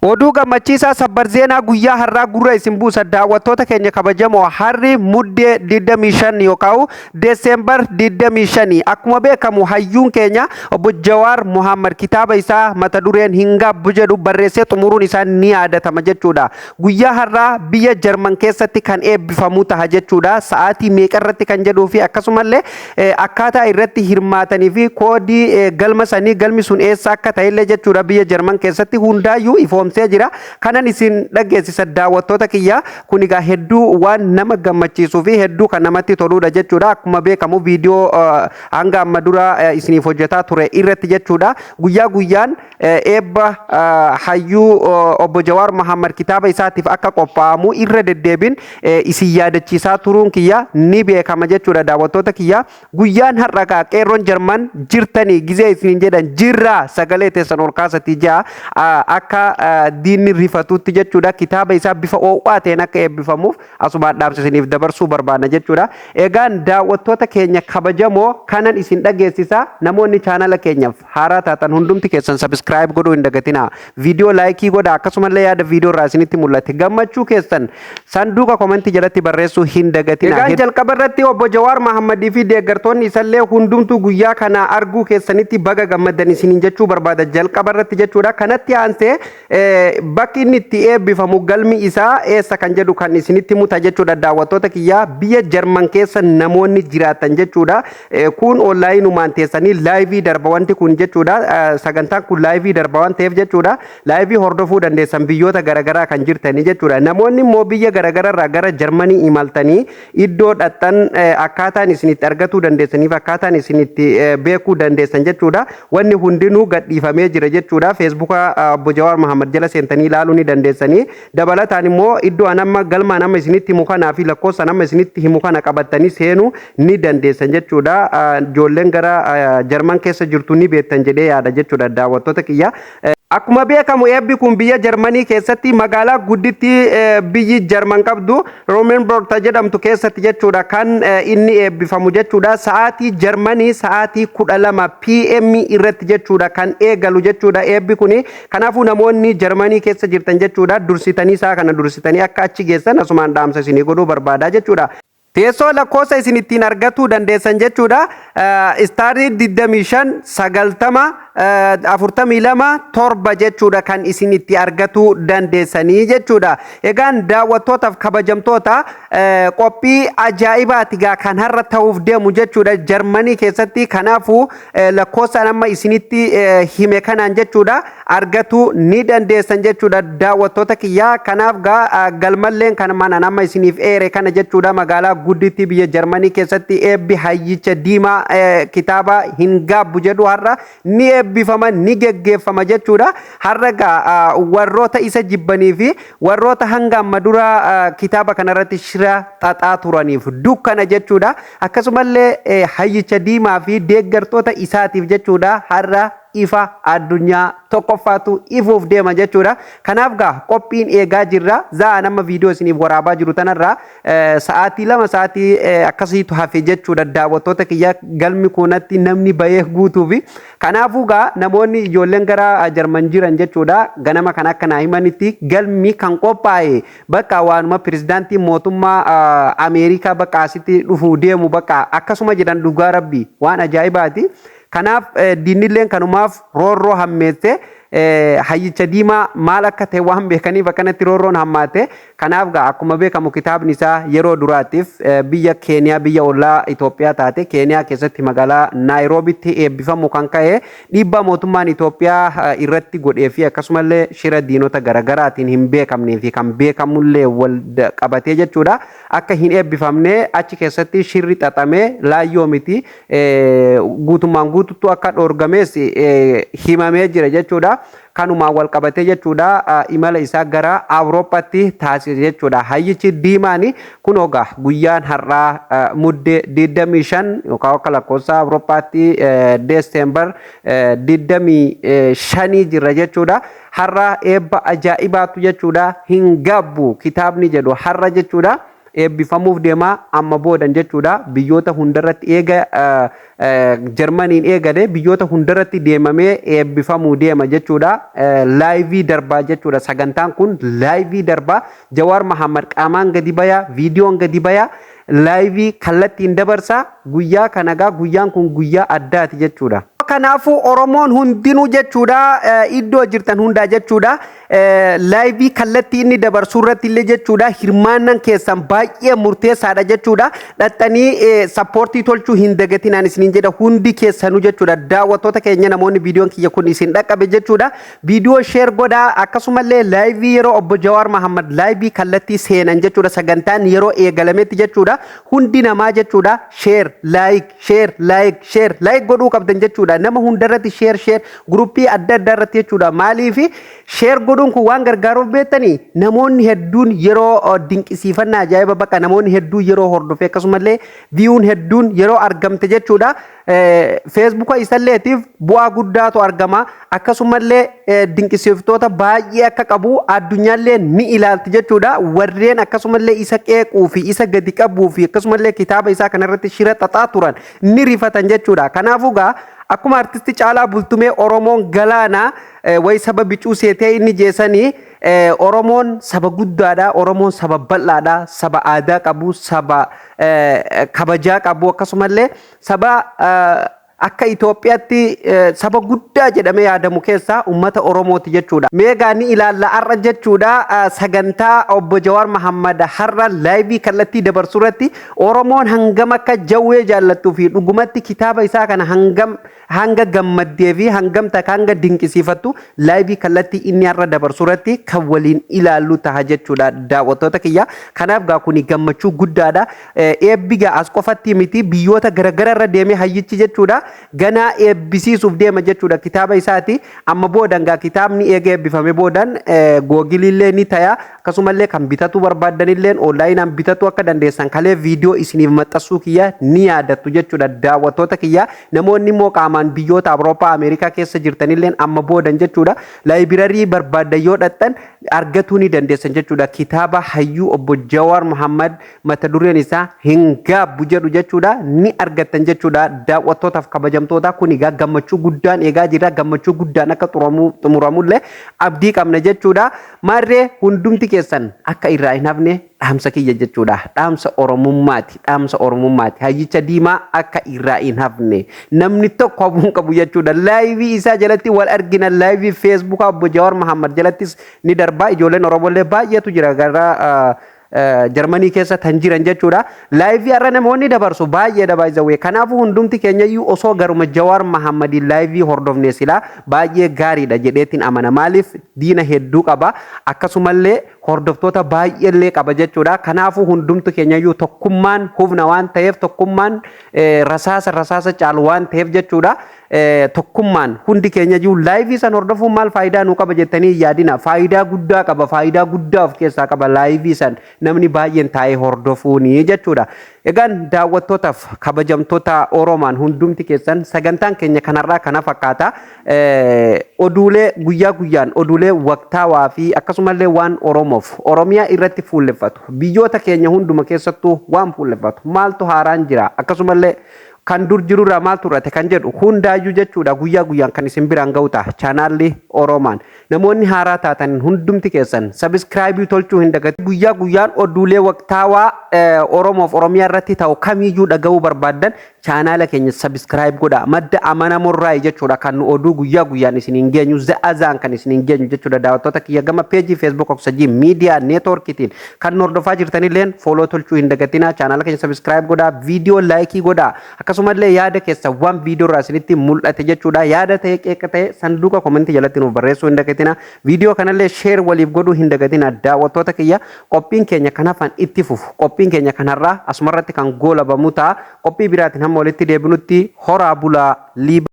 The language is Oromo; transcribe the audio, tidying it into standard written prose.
Oduu gammachiisaa sabbar zeenaa guyyaa har'aa gurra isin buusa, daawwattoota keenya kabajamoo. Har'i Muddee 25 yookaan Deesembar 25. Akkuma beekamu hayyuun keenya obbo Jawaar Mohammad kitaaba isaa mata dureen "Hin Gaabbu" jedhu barreessee xumuruun isaa ni yaadatama jechuudha. Guyyaa har'aa biyya Jarman keessatti kan eebbifamu taha jechuudha. Sa'aatii meeqa irratti kan jedhuu fi akkasumallee akkaataa irratti hirmaatanii fi koodii galma sanii, galmi sun eessa akka ta'ellee jechuudha, biyya Jarman keessatti hundaayyuu ifoomsee jira. Kanan isin dhageessisa, daawwattoota kiyya. Kun egaa hedduu waan nama gammachiisuu fi hedduu kan namatti toludha jechuudha. Akkuma beekamu viidiyoo hanga amma dura isiniif hojjetaa ture irratti jechuudha, guyyaa guyyaan eebba hayyuu obbo Jawaar Mohammad kitaaba isaatiif akka qophaa'amu irra deddeebiin isin yaadachiisaa turuun kiyya ni beekama jechuudha, daawwattoota kiyya. Guyyaan har'a kaa qeerroon Jarman jirtanii gizee isiniin jedhan jirraa sagalee teessan ol kaasatii ja'a akka diinni rifatutti jechuudha. Kitaaba isaa bifa ho'aa ta'een akka eebbifamuuf asumaan dhaamsa isiniif dabarsuu barbaanna jechuudha. Egaan daawwattoota keenya kabajamoo, kanan isin dhageessisa, namoonni chaanala keenyaaf haaraa taatan hundumti keessan subscribe godhuu hin dagatinaa. Viidiyoo like godhaa, akkasumallee yaada viidiyoo irraa isinitti mul'ate gammachuu keessan sanduuqa komentii jalatti barreessuu hin dagatinaa. Egaan jalqaba irratti obbo Jawaar Mahammadii fi deeggartoonni isallee hundumtuu guyyaa kana arguu keessanitti baga gammaddan isiniin jechuu barbaada jalqaba irratti jechuudha. Kanatti aansee bakki inni itti eebbifamu, galmi isaa eessa kan jedhu kan isinitti muta jechuudha, daawwattoota kiyyaa. Biyya Jarman keessa namoonni jiraatan jechuudha. Kun onlineumaan teessanii live darba wanti kun jechuudha. Sagantaan kun live darba waan ta'eef jechuudha. Live hordofuu dandeessan biyyoota garaagaraa kan jirtanii jechuudha. Namoonni immoo biyya garaagaraa irraa gara Jarmanii imaltanii iddoo dhaqxan akkaataan isin itti argatuu dandeessaniif akkaataan isin itti beekuu dandeessan jechuudha. Wanni hundinuu gadhiifamee jira jechuudha. Feesbuuka obbo Jawaar Mohammad jala seentanii ilaaluu ni dandeessanii. Dabalataan immoo iddoo an amma galma an amma isinitti himu kanaa fi lakkoofsa an amma isinitti himu kana qabattanii seenuu ni dandeessan jechuudha. Ijoolleen gara Jarman keessa jirtu ni beektan jedhee yaada jechuudha, daawwattoota kiyya. Akkuma beekamu eebbi kun biyya Jarmanii keessatti magaalaa guddittii biyyi Jarman qabdu Roomenborg jedhamtu keessatti jechuudha kan inni eebbifamu jechuudha. Sa'aatii Jarmanii sa'aatii 12 PM irratti jechuudha kan eegalu jechuudha eebbi kuni. Kanaafuu namoonni Jarmanii keessa jirtan jechuudha, dursitanii isaa kana dursitanii akka achi geessan asumaan dhaamsa isinii godhuu barbaada jechuudha. Teessoo lakkoofsa isin ittiin argatuu dandeessan jechuudha. Star 25 90 42 7 jechuudha kan isin itti argatuu dandeessanii jechuudha. Egaan daawwattootaaf kabajamtoota, qophii ajaa'ibaati gaa kan har'a ta'uuf deemu jechuudha Jarmanii keessatti. Kanaafuu lakkoofsa amma isinitti hime kanaan jechuudha argatuu ni dandeessan jechuudha, daawwattoota kiyyaa. Kanaaf gaa galmalleen kan manaan amma isiniif eere kana jechuudha, magaalaa guddittii biyya Jarmanii keessatti eebbi hayyicha diimaa kitaaba "Hin Gaabbu" jedhu har'a ni eebbifama, ni geggeeffama jechuudha. Har'a gaa warroota isa jibbanii fi warroota hanga amma dura kitaaba kanarratti shira xaxaa turaniif dukkana jechuudha. Akkasumallee hayyicha diimaa fi deeggartoota isaatiif jechuudha har'a ifa addunyaa tokkoffaatu ifuuf deema jechuudha. Kanaaf gaa qophiin eegaa jirra. Za'aa nama viidiyoo isiniif waraabaa jiru tanarraa sa'aatii 2, sa'aatii akkasiitu hafe jechuudha, daawwattoota kiyya, galmi kunatti namni bahee guutuufi. Kanaafuu gaa namoonni ijoolleen gara Jarman jiran jechuudha ganama kan akka naa himanitti galmi kan qophaa'e bakka waanuma pirezidaantii mootummaa Ameerikaa bakka asitti dhufuu deemu bakka akkasuma jedhan, dhugaa rabbi waan ajaa'ibaati. Kanaaf diinilleen kanumaaf roorroo hammeesse. Hayyicha diimaa maal akka ta'e waan beekaniif akkanatti roorroon hammaate. Kanaaf gaa akkuma beekamu kitaabni isaa yeroo duraatiif biyya Keeniyaa, biyya ollaa Itoophiyaa taate Keeniyaa keessatti magaalaa Naayiroobitti eebbifamu kan ka'e dhiibbaa mootummaan Itoophiyaa irratti godhee fi akkasumallee shira diinota garagaraatiin hin beekamnee fi kan beekamullee wal qabatee jechuudha akka hin eebbifamne achi keessatti shirri xaxamee laayyoo miti, guutummaan guututtuu akka dhoorgamees himamee jira jechuudha. Kanumaan wal qabatee jechuudha imala isaa gara Awurooppaatti taasise jechuudha. Hayyichi diimaan kun ogaa guyyaan har'aa Muddee 25 yookaan akka lakkoofsa Awurooppaatti Deesembar 25 jirra jechuudha. Har'a eebba ajaa'ibaatu jechuudha, "Hin Gaabbu" kitaabni jedhu har'a jechuudha. Eebbifamuuf deemaa amma boodan jechuudha. Biyyoota hundarratti eega Jarmaniin eegale biyyoota hundarratti deemamee eebbifamuu deema jechuudha. Live darbaa jechuudha. Sagantaan kun live darbaa. Jawaar Mahammad qaamaan gadi bayaa, viidiyoon gadi bayaa, live kallattiin dabarsaa. Guyyaa kanagaa guyyaan kun guyyaa addaati jechuudha. Kanaafuu Oromoon hundinuu jechuudha, iddoo jirtan hundaa jechuudha, live kallattii inni dabarsuu irratti illee jechuudha, hirmaannaan keessan baay'ee murteessaadha jechuudha. Dhaxxanii support tolchuu hin dagatinaan isiniin jedha hundi keessanuu jechuudha. Daawwattoota keenya, namoonni viidiyoon kiyya kun isin dhaqqabe jechuudha, viidiyoo share godhaa. Akkasumallee live yeroo obbo Jawaar Mahammad live kallattii seenan jechuudha, sagantaan yeroo eegalametti jechuudha, hundi namaa jechuudha share, like, share, like, share, like godhuu qabdan jechuudha. Nama hundarratti share, share, group adda addaa irratti jechuudha. Maaliif share godhuun kun waan gargaaruuf beektanii? Namoonni hedduun yeroo dinqisiifannaa ajaa'iba bakka namoonni hedduun yeroo hordofee, akkasumallee viewn hedduun yeroo argamte jechuudha, Feesbuuka isalleetiif bu'aa guddaatu argama. Akkasumallee dinqisiiftoota baay'ee akka qabu addunyaallee ni ilaalti jechuudha. Warreen akkasumallee isa qeequu fi isa gadi qabuu fi akkasumallee kitaaba isaa kanarratti shira xaxaa turan ni rifatan jechuudha. Kanaafuu gaa akkuma artisti Caalaa Bultumee "Oromoon galaana wayi saba bicuu seetee" inni jeesanii, Oromoon saba guddaadha. Oromoon saba bal'aadha. Saba aadaa qabu, saba kabajaa qabu, akkasumallee saba akka Itoophiyaatti saba guddaa jedhamee yaadamu keessaa uummata Oromooti jechuudha. Meegaa ni ilaalla har'a jechuudha, sagantaa obbo Jawaar Mahammad har'a live kallattii dabarsuu irratti Oromoon hangam akka jawwee jaallattuu fi dhugumatti kitaaba isaa kana hangam hanga gammaddee fi hangam takka hanga dinqisiifattu live kallattii inni har'a dabarsuu irratti kan waliin ilaallu taha jechuudha, daawwattoota kiyya. Kanaaf gaa kuni gammachuu guddaadha. Eebbi gaa as qofatti miti, biyyoota garaagaraa irra deemee hayyichi jechuudha ganaa eebbisiisuuf deema jechuudha kitaaba isaati. Amma boodan gaa kitaabni eega eebbifame boodan Googleillee ni taya. Akkasumallee kan bitatu barbaaddanillee onlineaan bitatu akka dandeessan kalee viidiyoo isiniif maxxansuu kiyya ni yaadattu jechuudha, daawwattoota kiyya. Namoonni immoo qaamaan biyyoota Awurooppaa, Ameerikaa keessa jirtanillee amma boodan jechuudha library barbaaddan yoo dhaqxan argatuu ni dandeessan jechuudha. Kitaaba hayyuu obbo Jawaar Muhammad mata dureen isaa "Hin Gaabbu" jedhu jechuudha ni argattan jechuudha. Daawwattootaaf kabajamtoota, kun egaa gammachuu guddaan eegaa jira. Gammachuu guddaan akka xumuramullee abdii qabna jechuudha. Maarree hundumti keessan akka irraa hin hafne dhaamsa kiyya jechuudha. Dhaamsa Oromummaati, dhaamsa Oromummaati. Hayyicha diimaa akka irraa hin hafne, namni tokko hafuu hin qabu jechuudha. Live isaa jalatti wal argina. Live Feesbuukaa obbo Jawaar Mahammad jalattis ni darba. Ijoolleen Oromollee baay'eetu jira gara Jarmanii keessa kan jiran jechuudha. Live har'a namoonni dabarsu baay'eedha baay'ee. Kanaafuu hundumti keenyayyuu osoo garuma Jawaar Mahammadiin live hordofne silaa baay'ee gaariidha jedheetiin amana. Maaliif? Diina hedduu qaba. Akkasumallee hordoftoota baay'eellee qaba jechuudha. Kanaafuu hundumti keenyayyuu tokkummaan humna waan ta'eef, tokkummaan rasaasa rasaasa caalu waan ta'eef jechuudha. Tokkummaan hundi keenyayyuu live san hordofuun maal faayidaa nuu qaba jettanii yaadina. Faayidaa guddaa qaba. Faayidaa guddaa of keessaa qaba live san namni baay'een taa'ee hordofuuni jechuudha. Egaan daawwattootaaf kabajamtoota Oromaan hundumti keessan, sagantaan keenya kanarraa kana fakkaata. Oduulee guyyaa guyyaan, oduulee waqtaawaa fi akkasumallee waan Oromoof Oromiyaa irratti fuulleffatu, biyyoota keenya hunduma keessattuu waan fuulleffatu, maaltu haaraan jira, akkasumallee kan dur jirurraa maaltu irratti kan jedhu hundaayyuu jechuudha guyyaa guyyaan kan isin biraan ga'u ta'a chaanaalli Oromaan. Namoonni haaraa taatan hundumti keessan subscribe tolchuu hin dagatin. Guyyaa guyyaan oduulee waqtaawaa Oromoof Oromiyaa irratti ta'u kamiyyuu dhaga'uu barbaaddan chaanaala keenya subscribe godha. Madda amanamurraa jechuudha kan nu oduu guyyaa guyyaan isin hin geenyu, za'azaan kan isin hin geenyu jechuudha. Daawwattoota kiyya, gama peejii Facebook Oksajii Miidiyaa Neetwoorkiitiin kan nu hordofaa jirtanilleen follow tolchuu hin dagatinaa. Chaanaala keenya subscribe godhaa, viidiyoo like godhaa. Akkasumallee yaada keessa waan viidiyoo irraa isinitti mul'ate jechuudha, yaada ta'e, qeeqa ta'e, sanduuqa comment jalatti nuuf barreessuu hin dagatina. Viidiyoo kanallee share waliif godhuu hin dagatina. Daawwattoota kiyya, qophiin keenya kan hafan itti fufu. Qophiin keenya kanarraa asumarratti kan goolabamu ta'a. Qophii biraatiin hamma walitti deebinutti horaa bulaa liiba.